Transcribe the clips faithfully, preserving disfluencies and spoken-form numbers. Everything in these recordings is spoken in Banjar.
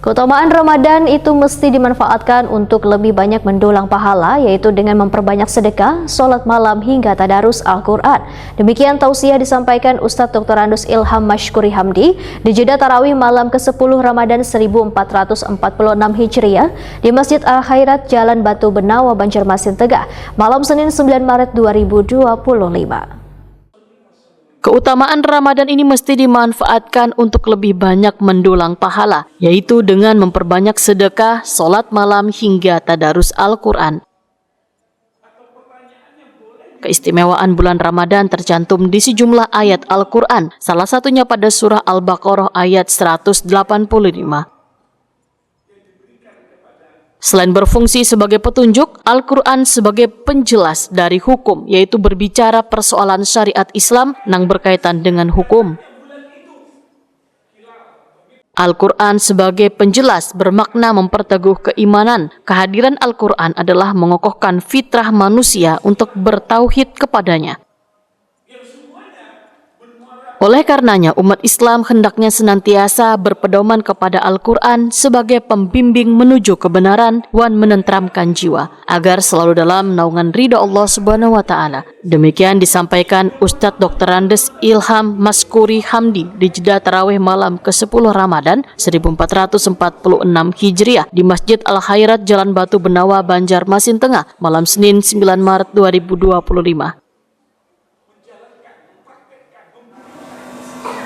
Keutamaan Ramadan itu mesti dimanfaatkan untuk lebih banyak mendulang pahala, yaitu dengan memperbanyak sedekah, sholat malam, hingga tadarus Al-Quran. Demikian tausiah disampaikan Ustadz Doktorandus Ilham Mashkuri Hamdi di jeda tarawih malam ke sepuluh Ramadan seribu empat ratus empat puluh enam Hijriah di Masjid Al-Khairat, Jalan Batu Benawa, Banjarmasin Tengah, malam Senin sembilan Maret dua ribu dua puluh lima. Keutamaan Ramadan ini mesti dimanfaatkan untuk lebih banyak mendulang pahala, yaitu dengan memperbanyak sedekah, sholat malam, hingga tadarus Al-Quran. Keistimewaan bulan Ramadan tercantum di sejumlah ayat Al-Quran, salah satunya pada surah Al-Baqarah ayat seratus delapan puluh lima. Selain berfungsi sebagai petunjuk, Al-Quran sebagai penjelas dari hukum, yaitu berbicara persoalan syariat Islam nang berkaitan dengan hukum. Al-Quran sebagai penjelas bermakna memperteguh keimanan. Kehadiran Al-Quran adalah mengokohkan fitrah manusia untuk bertauhid kepadanya. Oleh karenanya, umat Islam hendaknya senantiasa berpedoman kepada Al-Quran sebagai pembimbing menuju kebenaran wan menenteramkan jiwa, agar selalu dalam naungan ridho Allah Subhanahu wa Ta'ala. Demikian disampaikan Ustadz Doktorandus Ilham Maskuri Hamdi di jeda tarawih malam ke sepuluh Ramadan seribu empat ratus empat puluh enam Hijriah di Masjid Al Khairat, Jalan Batu Benawa, Banjarmasin Tengah, malam Senin, sembilan Maret dua ribu dua puluh lima.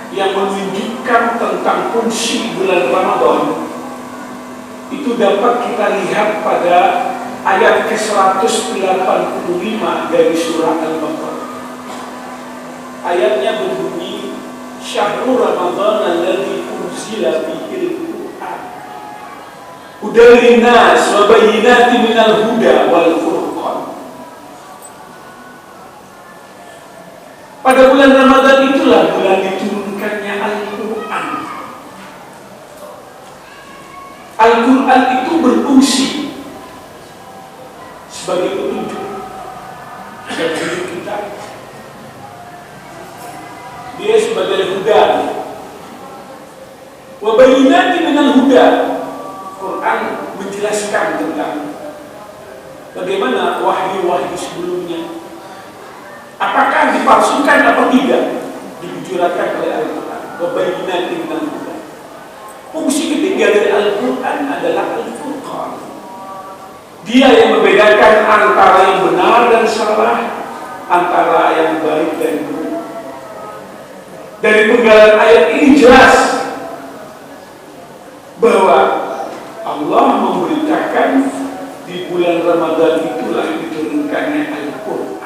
Yang menunjukkan tentang fungsi bulan Ramadan itu dapat kita lihat pada ayat ke seratus delapan puluh lima dari surah Al-Baqarah. Ayatnya berbunyi, "Syahru Ramadan alladzi unzila fihil Qur'an. Hudal linnas wa bayyinatin minal huda wal furqan." Pada bulan Ramadan itulah bulan diturunkannya Al-Quran. Al-Quran itu berfungsi sebagai petunjuk dan tunjuk kita. Dia sebagai huda. Wa bayyinatin minal huda. Quran menjelaskan tentang bagaimana wahyu-wahyu sebelumnya. Apakah dipalsukan apa tidak? Dibujurakan oleh Al-Quran. Wa bayyinatin minal huda. Fungsi ketiga dari Al-Quran adalah Al-Furqan. Dia yang membedakan antara yang benar dan salah, antara yang baik dan buruk. Dari penggalan ayat ini jelas bahwa Allah memberitakan di bulan Ramadan itulah diturunkannya Al-Quran.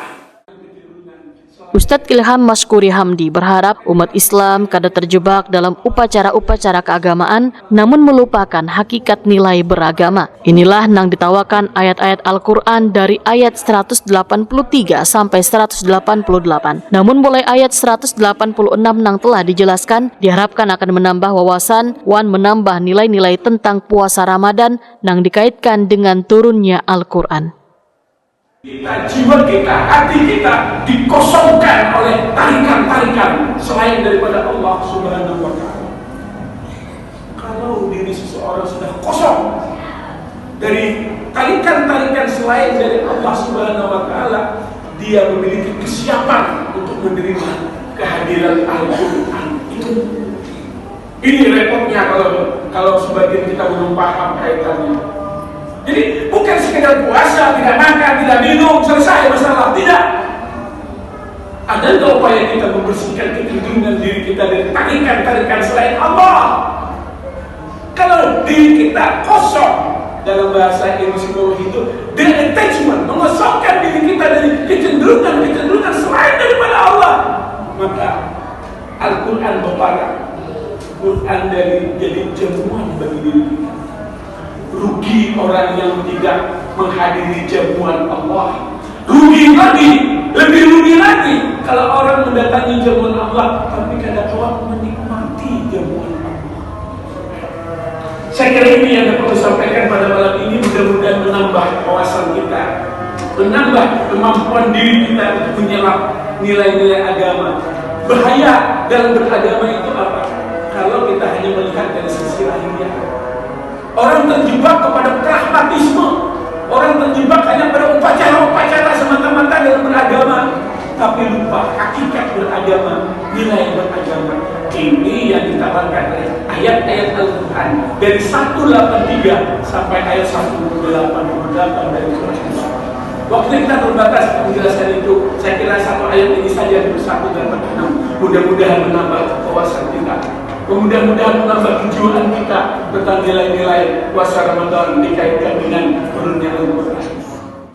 Ustadz Ilham Maskuri Hamdi berharap umat Islam kada terjebak dalam upacara-upacara keagamaan, namun melupakan hakikat nilai beragama. Inilah nang ditawakan ayat-ayat Al-Quran dari ayat seratus delapan puluh tiga sampai seratus delapan puluh delapan. Namun mulai ayat seratus delapan puluh enam nang telah dijelaskan, diharapkan akan menambah wawasan wan menambah nilai-nilai tentang puasa Ramadan nang dikaitkan dengan turunnya Al-Quran. Kita, jiwa kita, hati kita dikosongkan oleh tarikan-tarikan selain daripada Allah Subhanahu wa Ta'ala. Kalau diri seseorang sudah kosong dari tarikan-tarikan selain dari Allah Subhanahu wa Ta'ala, dia memiliki kesiapan untuk menerima kehadiran Al-Quran itu. Ini repotnya kalau kalau sebagian kita belum paham kaitannya. Jadi bukan sekedar puasa, tidak makan, tidak minum, selesai masalah. Tidak. Ada nggak upaya kita membersihkan kecenderungan diri kita dari tarikan-tarikan selain Allah? Kalau diri kita kosong, dalam bahasa ilmu psikologi itu, detachment, mengosongkan diri kita dari kecenderungan-kecenderungan selain daripada Allah, maka Al-Quran beparak. Quran dari jadi jamuan bagi diri kita. Rugi orang yang tidak menghadiri jamuan Allah. Rugi lagi, lebih rugi lagi kalau orang mendatangi jamuan Allah tapi kada kuat menikmati jamuan Allah. Saya kira ini yang dapat saya sampaikan pada malam ini, mudah-mudahan menambah wawasan kita, menambah kemampuan diri kita untuk menyerap nilai-nilai agama. Bahaya dalam beragama itu apa? Kalau kita hanya melihat dari sisi lahiriah. Orang terjebak kepada pragmatisme. Orang terjebak hanya pada upacara-upacara semata-mata dalam beragama, tapi lupa hakikat beragama, nilai beragama. Ini yang ditawarkan oleh ayat-ayat Al-Quran dari satu delapan tiga sampai ayat satu delapan puluh delapan dari Quran. Waktu kita terbatas menjelaskan itu, saya kira satu ayat ini saja dulu, satu delapan enam. Mudah-mudahan menambah wawasan kita. Mudah-mudahan menambah kejiwaan kita tentang nilai-nilai puasa Ramadan dikaitkan dengan turunnya Al-Quran.